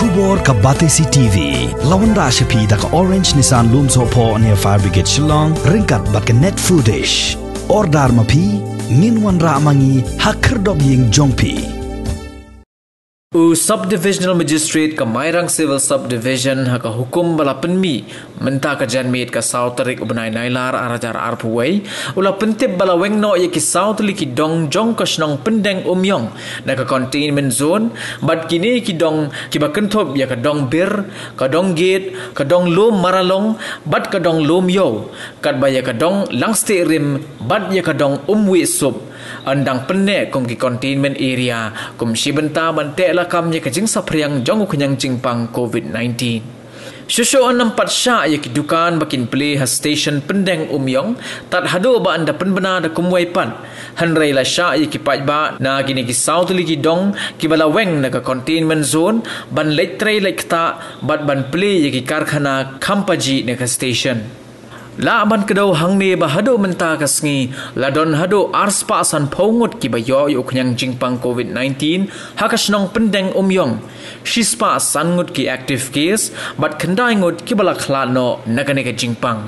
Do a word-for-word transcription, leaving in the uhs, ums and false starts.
Khubor ka Batesi T V la wanrah sha phi da ka Orange Nissan Lumsohphoh near Fire Brigade Shillong ryngkat bad ka Net Foodish. Order ma phi, ngin wanrah ma ngi ha khyrdop ïing jong phi. U Subdivisional Magistrate ka Mairang Civil Subdivision ha ka hukum ba la pynmih mynta ka janmiet ka saw tarik u bnai Nailar ar hajar arphew wei, u la pyntip ba la weng noh ïa ki saw tylli ki dong jong ka shnong Pyndeng Umïong na ka containment zone, bad kine ki dong kiba kynthup ïa ka dong Bir, ka dong Gate, ka dong Lum Maralong, bad ka dong Lum Ïew, katba ïa ka dong Langstieh Rim bad ïa ka dong Umwieh Sup yn dang pynneh kum ki containment area, kum shi bynta ban teh lakam ïa ka jingsaphriang jong u khñiang jingpang covid nineteen. Shuh shuh yn ym pat shah ïa ki dukan ba kin plie ha station Pyndeng Umïong, tad haduh ba yn da pynbna da kumwei pat. Hynrei la shah ïa ki paidbah na kine ki saw tylli ki dong kiba la weng na ka containment zone ban leit trei leit ktah bad ban plie ïa ki karkhana kham pajih na ka station. Lah ban kdew hangne ba haduh mynta ka sngi la don haduh ar spah sanphew ngut kiba ïoh ïa u khñiang jingpang covid nineteen ha ka shnong Pyndeng Umïong. Shi spah san ngut ki active case bad khyndai ngut kiba la khlad noh na kane ka jingpang.